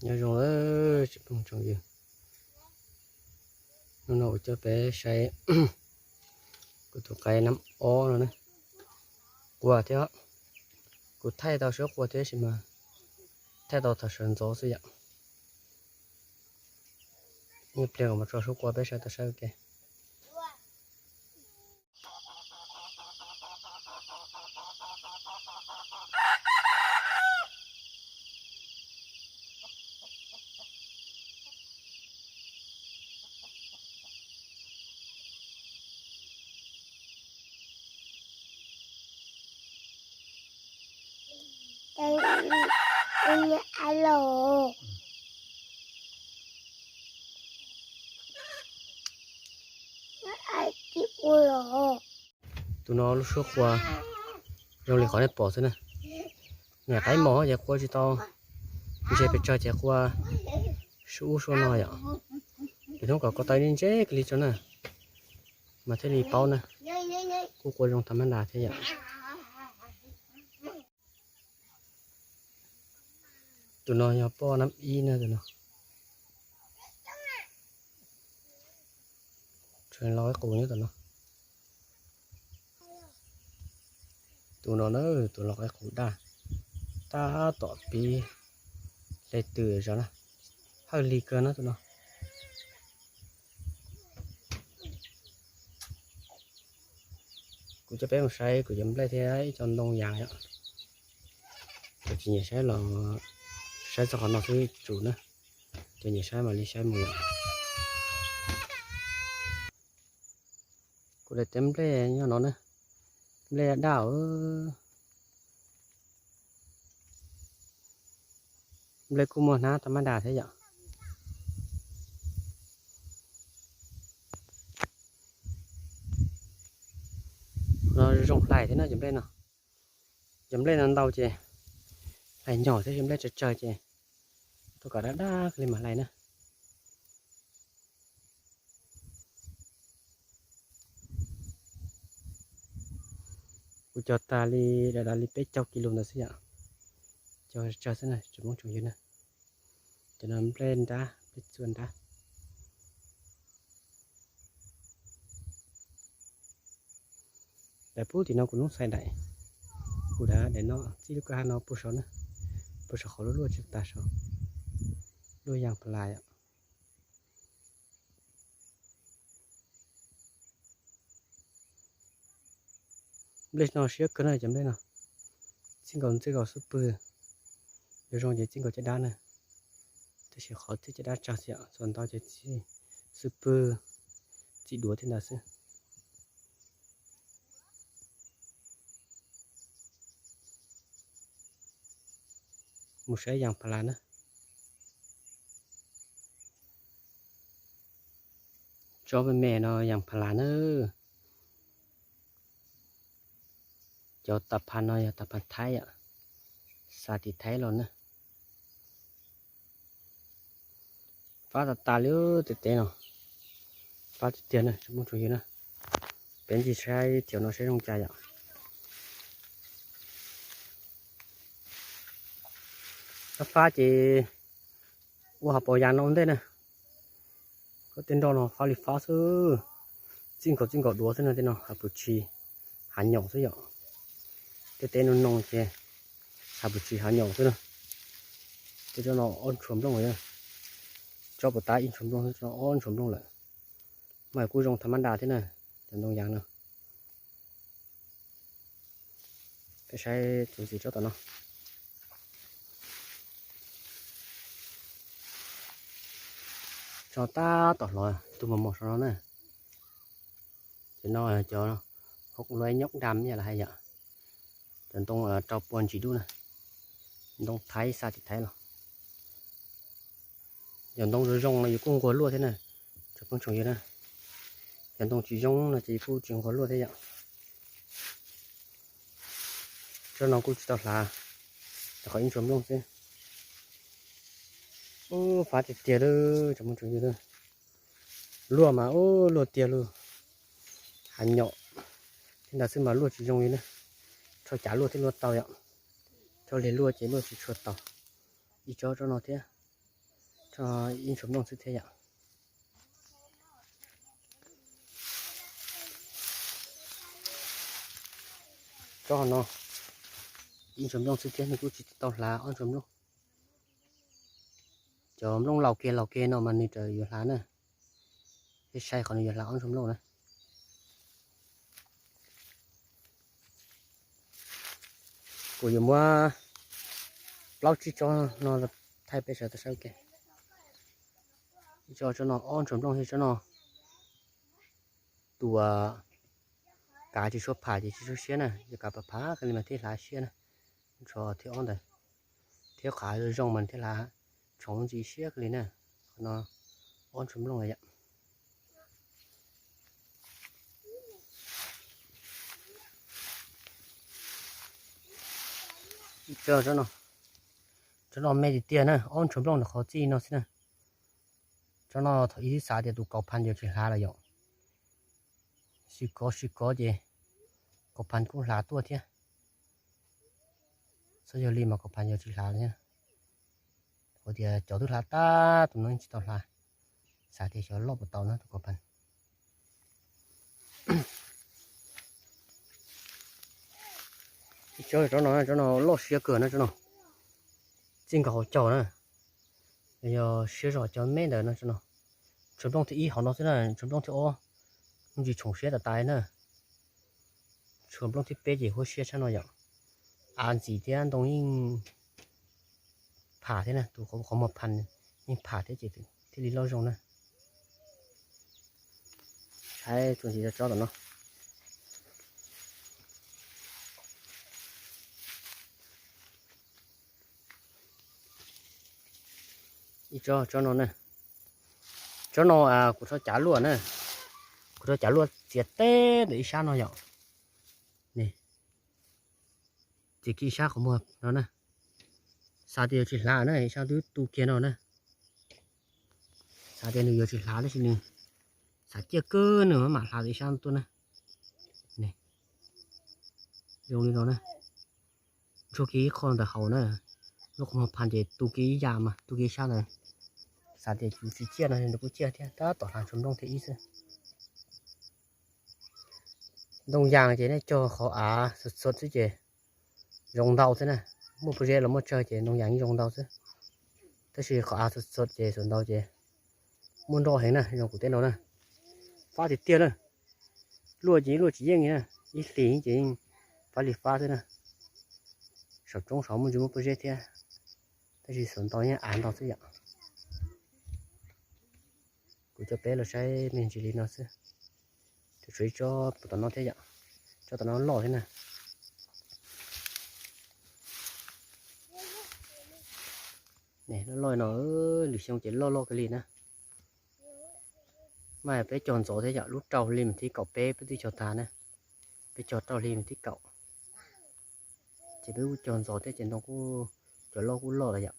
Nyob zoo tsoom phooj tsoom ywg, hnub no kuv coj peb saib kuv tus qaib nab ob no na. Qua thiab, kuv thaij tau suab qua thiab sis mas thaij tau thaum sawv ntxov xwb yom. Ib pliag kuv mam tso suab qua peb saib tau saib ua ke. Tus no lub suab qua zoo li qhov nej pom xwb na. Niam qaib mos ces qua tsis tau, ntshe pes tsawg ces qua suab ub suab no yom. Lwm hnub kom ko taw ntseb kawg li tso na, mas thiaj li paub na. Kuj qua zoo tham mab nras thiab yom. Tus no yog poj nab ib na tus no. Tseem los qaib qus nyob tom no. Tus no na, tus los qaib qus daj, tab tom pib hle tws zog na, hawj lig kawg na tus no. Kuv coj peb mus saib kuv cov nplej thiab ib co ntoo yas yom. Cov tsis nyiam saib los saib txog qhov no xwb tsum na, cov nyiam saib mam li saib mus yom. Kuv daim teb nplej nyob no na, nplej daj, nplej kuj muaj hnab tham mab nras thiab yom. No zoo hlais thiab no cov nplej no. Cov nplej no ntau ces hlais nyom thiab, nplej tsawg tsawg ces tuaj kom daj daj li mas hlais na. Kuv cog tas li, dav dav li peb caug kis lus ntawd xwb yom. Cog tsawg xwb na tsoom phooj tsoom ywg na. Cov no nplej nrab, nplej txua nrab. Daim pub tim no kuv lub xais daim, kuv dav daim no txij lub kwj ha no puag saud na, puag saum qhov luaj luaj tsis tas saud, luaj yas pha las yom. Nplej no siab kawg na cov nplej no, txij nkaus ntxwj nkaus xub pwg, yuav zoo ces txij nkaus caj dab na, tab sis qhov txij caj dab tsawg xwb yom, txhua ntau ces txij xub pwg, txij duav thiab ntawd xwb. Mus saib yas pha las na. Tsob me me no yas pha las na. Cov tas phas no yog tas phas Thaib yom, xa tim Thaib los na. Fab tas tas li tej teb no, fab tiag tiag na tsoom phooj tsoom ywg na. Peb ncig saib thiaum no saib zoo cas yom. Fab fab ces ua hav paus yas no ua ntej na. Koj tej nroj no fab li fab xwb, txij nkaus txij nkaus duav xwb no, tej no hav pus tshis hav nyom xwb yom. Tej teb no no ces hav pus tshis hav nyom xwb na. Tej tsob no ob ntshua nplooj, tsob puas tab ib ntshua nplooj, tsob no ob ntshua nplooj lawm. Mas kuj zoo tham mab nras thiab na, cov ntoo yas no. Peb saib txuv ntxiv tsob tom no. Tsob tab tom hlob tus mos mos saum no na. Cov no cov hauv luaj nyob dam yam los hais yom. Cov ntoo rau pua ntsis dub na. Ntoo Thaib xa tim Thaib los. Yog ntoo zoo zoo no yus kuj nquag luaj thiab na, tsoom phooj tsoom ywg na. Yog ntoo tsis zoo no ces yus kuj tsis nquag luaj thiab yom. Tsob no kuj tsis tau hlav, rau qhov ib ntshua nplooj xwb. Ub, fab tiag tiag lawm tsoom phooj tsoom ywg. Luaj mas ub luaj tiag lawm. Hav nyom thiab ntawd xwb mas luaj tsis zoo li na. Tsho cav luaj thiaj luaj tau yom. Tsho lig luaj ces luaj tsis tshua tau. Ib tsob tsob no thiab. Ib ntshua nplooj xwb thiab yom. Tsob no ib ntshua nplooj xwb thiab, nws kuj tsis tau hlav ob ntshua nplooj. Cov nplooj laus kiag laus kiag no mas nws tseem yuav hlav na. Thiab saib qhov nws yuav hlav ob ntshua nplooj na. Kuv yuav muab plaub tsib tsob no thaij peb sawv daws saib ua ke. Ib tsob, tsob no ob ntshua nplooj thiab tsob no tus kav tsis tshua pham ces tsis tshua siab na, yog kav pham pham li mas thiaj hlav siab na. Ntshua thiab ob ntawd, thiab qhov zoo mas thiaj hlav tshoov ntsis siab kawg li na. Qhov no ob ntshua nplooj yom. Tsob no, tsob no me tiag tiag na, ob ntshua nplooj ntawm qhov txij no xwb na. Tsob no thaum ub twb xav tias tus kaus phas yuav tsis hlav lawm yom. Sib kov sib kov ces kaus phas kuj hlav tuaj thiab. Txhob yog li mas kaus phas yuav tsis hlav thiab. Ua tias cov twb hlav tag tus no tsis tau hlav, xav tias xyov loj puas tau na tus kaus phas. Ib tsob, tsob no, tsob no loj siab kawg na, tsob no txij nkaus hauv caug na. Yog siab zog cov me ntawd no, tsob no. Ntshua nplooj thib ib hauv no xwb na, ntshua nplooj thib ob ntsis tshoov siab tas tas na. Ntshua nplooj thib peb ces huab siab tshaj no yom. Av ntxiv thiab ntoo yeej pham thiab na, tus qhov muag phas yeej pham thiab ces thiaj li loj zoo na. Saib txuas ntxiv rau tsob tom no. Ib tsob, tsob no na, tsob no kuv rho cav luaj na, kuv rho cav luaj txiav teb ntawm ib sab no yom. Txiav kiag ib sab qhov muag no na, xav tias yuav tsis hlav na, ib sab twb tu kiag no na. Xav tias nws yuav tsis hlav tab sis nws xav ciaj kawg nws mam hlav ib sab tuaj na. Zoo li no na, ntsuag kiag ib qho ntawm hauv na, lub qhov muag phas ces tu kiag ib yam mas tu kiag ib sab ntawd. Xav tias kuv tsis ciaj no nws kuj ciaj thiab, tab tom hlav ntshua nplooj thiab ib xwb. Ntoo yas ces nej cog qhov av txhua txhua xwb ces zoo ntau xwb na. Muaj pob zeb los muaj tsawg ces ntoo yas yeej zoo ntau xwb. Tab sis qhov av txhua txhua ces xuas ntau ces muaj nroj heev na, zoo kuv tej no na. Fab tiag tiag na. Luaj ces luaj tsis yeej li na, ib hlis ces yeej fab li fab xwb na. Saum roob saud muaj ntsis muaj pob zeb thiab, tab sis xuas ntau yeej av ntau xwb yom. Kuv coj peb los saib me ntsis li no xwb. Tus tshuav ib tsob tom no thiab yom, tsob tom no loj thiab na. Loj loj no, lwm xyoo ces loj loj kawg li na. Mas peb cog ntxov thiab yom, lub rau hli mas thib kaum peb peb twb cog tag na. Peb cog rau hli mas thib kaum, ces peb kuj cog ntxov thiab ces ntoo kuj, cov loj kuj loj lawm yom.